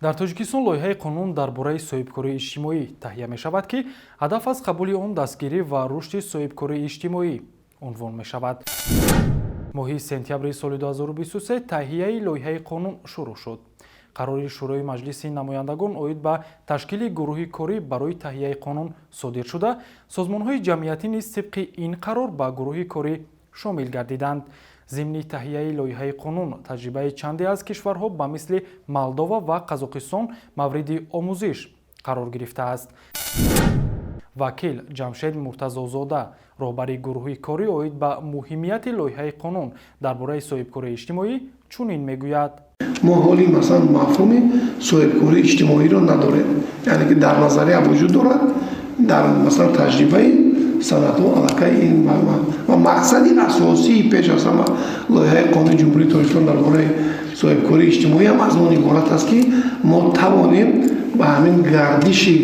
Дар Тоҷикистон лоиҳаи қонун дар бораи соҳибкории иҷтимоӣ таҳия мешавад, ки ҳадаф аз қабули он дастгирӣ ва рушди соҳибкории иҷтимоӣ унвон мешавад. Моҳи сентябри соли 2023 таҳияи лоиҳаи қонун шурӯъ шуд. Қарори Шӯрои Маҷлиси намояндагон оид ба ташкили гурӯҳи корӣ барои таҳияи қонун содир шуда, созмонҳои ҷамъиятӣ низ тибқи ин қарор ба гурӯҳи корӣ шомил гардиданд. Зимни таҳияи лоиҳаи қонун таҷрибаи чанде аз кишварҳо ба мисли Молдова ва Қазоқистон мавриди омӯзиш қарор гирифтааст. Вакил Ҷамшед Муртазозода, роҳбари гурӯҳи корӣ, оид ба муҳимияти лоиҳаи қонун дар бораи соҳибкории иҷтимоӣ чунин мегӯяд. Мо ҳоли, масалан, мафҳуми соҳибкории иҷтимоиро надорем, яъне ки дар назария вуҷуд дорад, дар, масалан, таҷрибаи санадҳо аллакай ин ва мақсади асосии пеш аз ҳама лоиҳаи қонуни Ҷумҳурии Тоҷикистон дар бораи соҳибкории иҷтимоӣ ҳам аз он иборат аст, ки мо тавонем ба ҳамин гардиши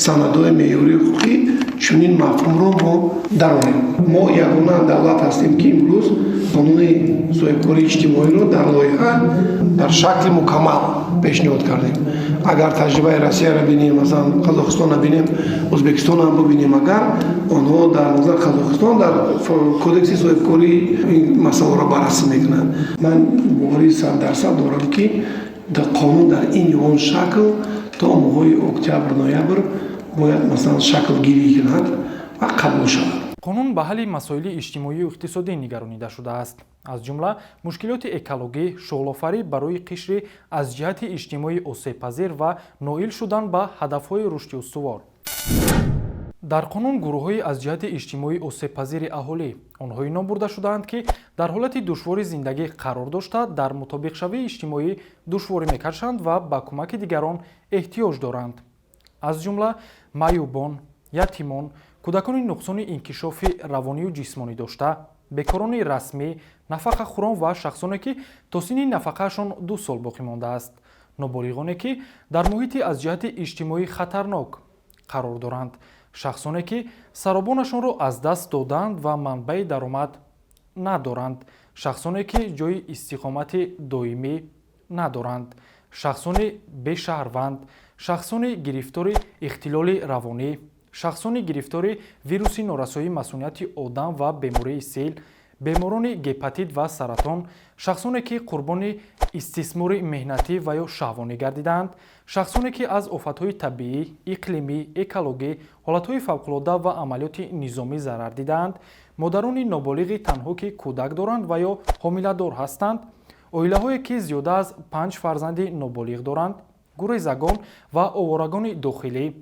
санадҳои меъёрии ҳуқуқӣ чунин мафҳумро мо дарорем. Мо ягона давлат ҳастем, ки имрӯз қонуни соҳибкории иҷтимоиро дар лоиҳа дар шакли мукаммал пешниҳод кардем. Агар таҷрибаи Россияро бинем, масалан, Қазоқистонро бинем, Ӯзбекистонро бибинем, агар онҳо дар назар, Қазоқистон дар кодекси соҳибкорӣ ин масъаларо баррасӣ мекунанд. Ман боварии 100% дорам, ки қонун дар ин ё он шакл то моҳҳои октябр, ноябр бояд, масалан, шаклгирӣ кунад ва қабул шавад. Қонун ба ҳалли масоили иҷтимоию иқтисодӣ нигаронида шудааст, аз ҷумла мушкилоти экологӣ, шуғлофарӣ барои қишри аз ҷиҳати иҷтимоӣ осебпазир ва ноил шудан ба ҳадафҳои рушди устувор. Дар қонун гурӯҳҳои аз ҷиҳати иҷтимоӣ осебпазири аҳолӣ онҳое ном бурда шудаанд, ки дар ҳолати душвори зиндагӣ қарор дошта, дар мутобиқшавии иҷтимоӣ душворӣ мекашанд ва ба кӯмаки дигарон эҳтиёҷ доранд, аз ҷумла маъюбон, ятимон, кӯдакони нуқсони инкишофи равонию ҷисмонӣ дошта, бекорони расмӣ, нафақахӯрон ва шахсоне, ки то синни нафақаашон 2 сол боқӣ мондааст, ноболиғоне, ки дар муҳити аз ҷиҳати иҷтимоӣ хатарнок қарор доранд, шахсоне, ки саробонашонро аз даст додаанд ва манбаи даромад надоранд, шахсоне, ки ҷойи истиқомати доимӣ надоранд, шахсони бешаҳрванд, шахсони гирифтори ихтилоли равонӣ, шахсони гирифтори вируси норасоии масунияти одам ва бемории сил, беморони гепатит ва саратон, шахсоне, ки қурбони истисмори меҳнатӣ ва ё шаҳвонӣ гардидаанд, шахсоне, ки аз офатҳои табиӣ, иқлимӣ, экологӣ, ҳолатҳои фавқулода ва амалиёти низомӣ зарар дидаанд, модарони ноболиғи танҳо, ки кӯдак доранд ва ё ҳомиладор ҳастанд, оилаҳое, ки зиёда аз панҷ фарзанди ноболиғ доранд, гурезагон ва оворагони дохилӣ,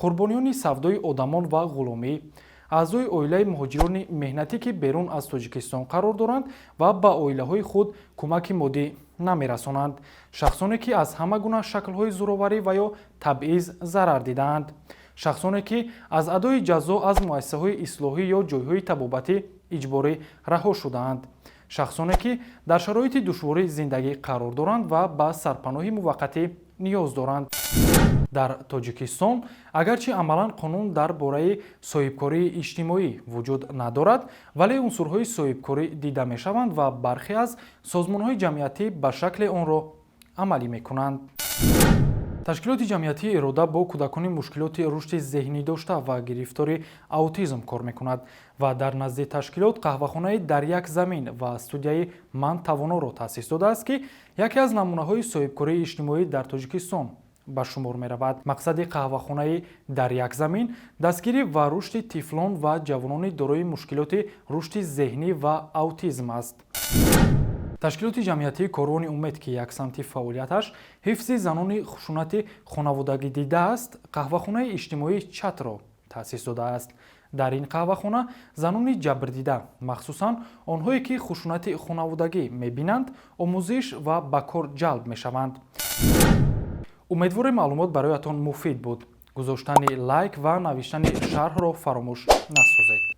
қурбониёни савдои одамон ва ғуломӣ, аъзои оилаи муҳоҷирони меҳнатӣ, ки берун аз Тоҷикистон қарор доранд ва ба оилаҳои худ кӯмаки моддӣ намерасонанд, шахсоне, ки аз ҳама гуна шаклҳои зӯроварӣ ва ё табъиз зарар дидаанд, шахсоне, ки аз адои ҷазо аз муассисаҳои ислоҳӣ ё ҷойҳои табобати иҷборӣ раҳо шудаанд, шахсоне, ки дар шароити душвори зиндагӣ қарор доранд ва ба сарпаноҳи муваққатӣ ниёз доранд. Дар Тоҷикистон агарчи амалан қонун дар бораи соҳибкории иҷтимоӣ вуҷуд надорад, вале унсурҳои соҳибкорӣ дида мешаванд ва бархе аз созмонҳои ҷамъиятӣ ба шакле онро амалӣ мекунанд. Ташкилоти ҷамъиятии «Ирода» бо кӯдакони мушкилоти рушди зеҳнӣ дошта ва гирифтори аутизм кор мекунад ва дар назди ташкилот қаҳвахонаи «Дар як замин» ва студияи «Ман тавоноро» таъсис додааст, ки яке аз намунаҳои соҳибкории иҷтимоӣ дар Тоҷикистон ба шумор меравад. Мақсади қаҳвахонаи «Дар як замин» дастгирӣ ва рушди тифлон ва ҷавонони дорои мушкилоти рушди зеҳнӣ ва аутизм аст. Ташкилоти ҷамъиятии «Корвони умед», ки як самти фаъолияташ ҳифзи занони хушунати хонаводагӣ дидааст, қаҳвахонаи иҷтимоии «Чатро» таъсис додааст. Дар ин қаҳвахона занони ҷабрдида, махсусан онҳое, ки хушунати хонаводагӣ мебинанд, омӯзиш ва ба кор ҷалб мешаванд. Умедворем, маълумот бароятон муфид буд. Гузоштани лайк ва навиштани шарҳро фаромӯш насозед.